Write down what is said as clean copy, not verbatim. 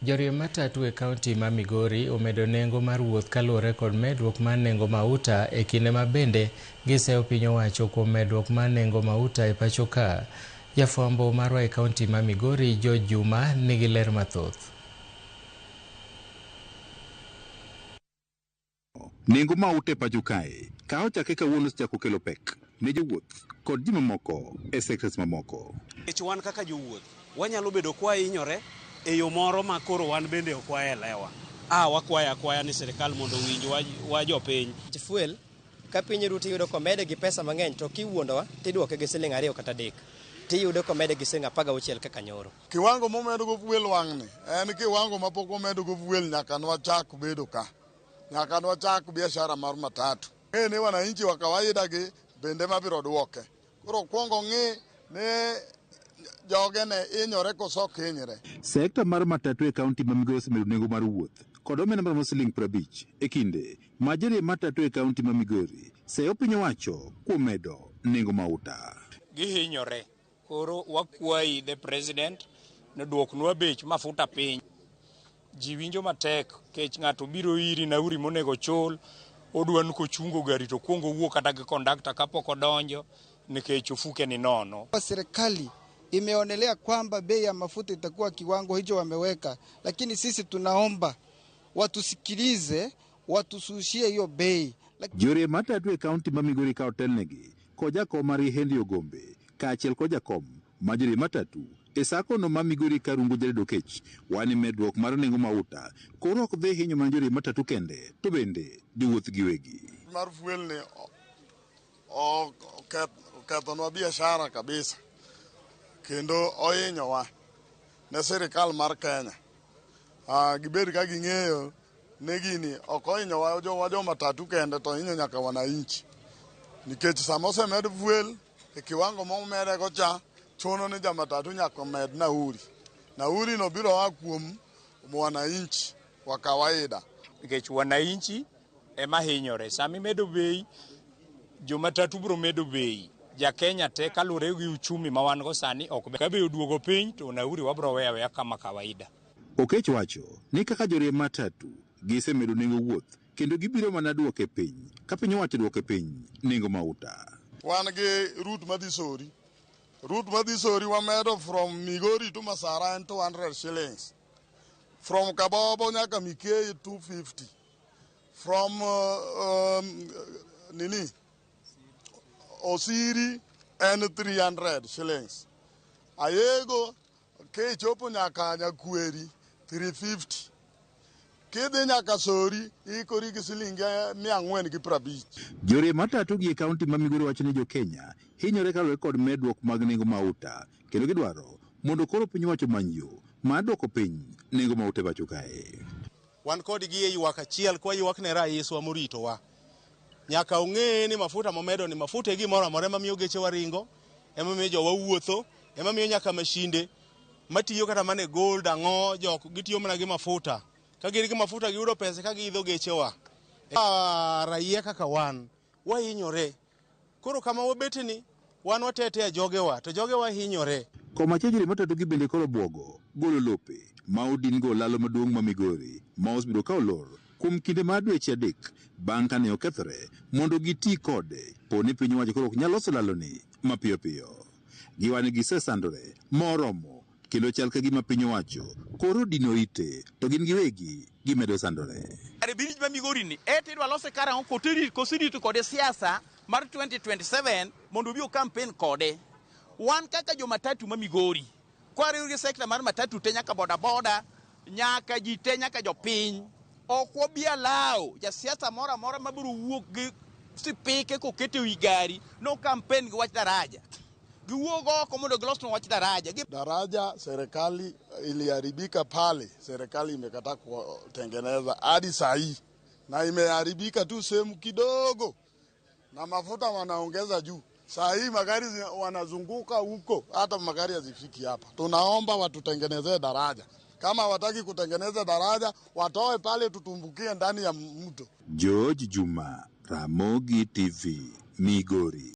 Joriemb matatu e kaunti ma Migori omedo nengo mar wuoth kaluwore kod medruok mar nengo mauta e kinde ma bende giseyo piny owacho kuom medruok mar nengo mauta e pacho ka. Jafwambo marwa e kaunti ma Migori George Juma nigi ler mathoth. Nengo mauta e pacho kae ka ochake kawuono osechako kelo pek ne jowuoth kod ji mamoko e sectors mamoko. Nikech wan kaka jowuoth wanyalo bedo kwahinyore e yo moro ma koro wan bende ok waelewa. Wakwayo akwaya ni sirikal mondo owinj wa jopiny. Fuel ka piny ruto iyudo komede gi pesa mang'eny to kiwuondowa tiduoke gi siling 2 kata 3 tiyudo komede gi siling 16 kaka nyoro. Kiwango momedogo fuel wang'ni en kiwango mapok omedogo fuel nyaka nwachak bedo ka. Nyaka nwachak biashara mar matatu. Ng'e ni wananchi wa kawaida gi bende mabiro duoke. Koro kuongo ng'i ni joge ne hinyore koso ok hinyre. Sekta mar matatu e kaunti ma Migori osemedo nengo mar wuoth kod omenda maromo siling 50 e kinde ma joriemb matatu e kaunti ma Migori seyo piny owacho kuom medo nengo mauta. Gihinyore. Koro wakwayi the president noduoknwa bech mafuta piny. Ji winjo matek kech ng'ato biro iri nauri monego chul, odwa ni kochungo gari to kuongo owuo kata gi kondakta kapok odonjo nikech ofuke ni nono. Serikali imeonelea kwamba bei ya mafuta itakuwa kiwango hicho wameweka, lakini sisi tunaomba watusikilize, watusushie hiyo bei. Joriemb matatu e kaunti ma Migori ka otelnegi kod jakom margi Henry Ogombe kaachiel kod jakom ma joriemb matatu e sako no ma Migori Karungu Jared Okech wani medruok mar nengo mauta koro ok dhi hinyo mana joriemb matatu kende to bende jowuoth giwegi. Mar fuel ni okethonwa biashara kabisa kendo ohinyowa ne sirikal mar Kenya. Gibed ka ging'eyo ni gini ok ohinyowa jo matatu kende to ohinyo nyaka wananchi. Nikech sama osemed fuel e kiwango momedego cha chuno ni jamatatu nyaka med nauri. Nauri no biro a kuom mwananchi wa kawaida. Nikech wananchi ema hinyore. Sama imedo bei, jomatatu biro medo bei. Ja Kenya te kaluwore gi uchumi ma wan go sani ok ber. Ka bei oduogo piny to nauri wabiro weyo aweya kama kawaida. Okech wacho ni kaka joriemb matatu gisemedo nengo wuoth kendo gibiro mana duoke piny ka piny owacho duoke piny nengo mauta. Wan gi route madhi Sori. Route madhi Sori wamedo from Migori to Masara en 200 shillings. From Kabobo nyaka Mikei 250. From nini Osiri en 300 shillings. Ayego kichopo nyaka Nyakweri 350. Kidhi nyaka Sori ikori gi silingi 450. Joriemb matatu gi e kaunti ma Migori wacho ni jo Kenya hinyore kaluwore kod medruok mag nengo mauta kendo gidwaro mondo koro piny owacho omany yo mar duoko piny nengo mauta e pacho kae. Wan kodgi e ywak achiel kwa ywak ne raiswa moritowa. Nyaka ong'e ni mafuta momedo ni mafuta e gimoro amora ema miyo gechewa ringo, ema miyo jowa wuotho, ema miyo nyaka mashinde matiyo kata mana e gold ang'o jok gitiyo mana gi mafuta. Ka gin gi mafuta giyudo pesa ka giidho gechewa. Raia kaka wan wahinyore. Koro kama wabete ni wan watetea jogewa to jogewa hinyore. Komachielo joriemb matatu gi bende koro buogo golo lope ma odin go lalo maduong' ma Migori ma osebedo ka olor kuom kinde mar dweche 3 bang' kane okethore mondo giti kode po ni piny owacho koro ok nyal loso laloni mapiyo piyo. Giwacho ni gisesandore moromo kendo chal ka gima piny owacho koro dino ite to gin giwegi gimedo sandore. Kare bridge ma Migori ni ete idwa lose karang'o koserito kode siasa mar 2027 mondo obi o campaign kode. Wan kaka jomatatu ma Migori kwariw gi sekta mar matatu te nyaka boda boda nyaka ji te nyaka jopiny ok wabi allow jasiasa moro amora mabiro wuok gi sipike koketo ewi gari no campaign gi wach daraja. Giwuog oko mondo gilosnwa wach daraja. Daraja serikali iliharibika pale, serikali imekataa kutengeneza hadi saa hii, na imeharibika tu sehemu kidogo, na mafuta wanaongeza juu. Saa hii magari wanazunguka huko, hata magari hazifiki hapa. Tunaomba watutengenezee daraja. Kama hawataki kutengeneza daraja, watoe pale tutumbukie ndani ya mto. George Juma, Ramogi TV, Migori.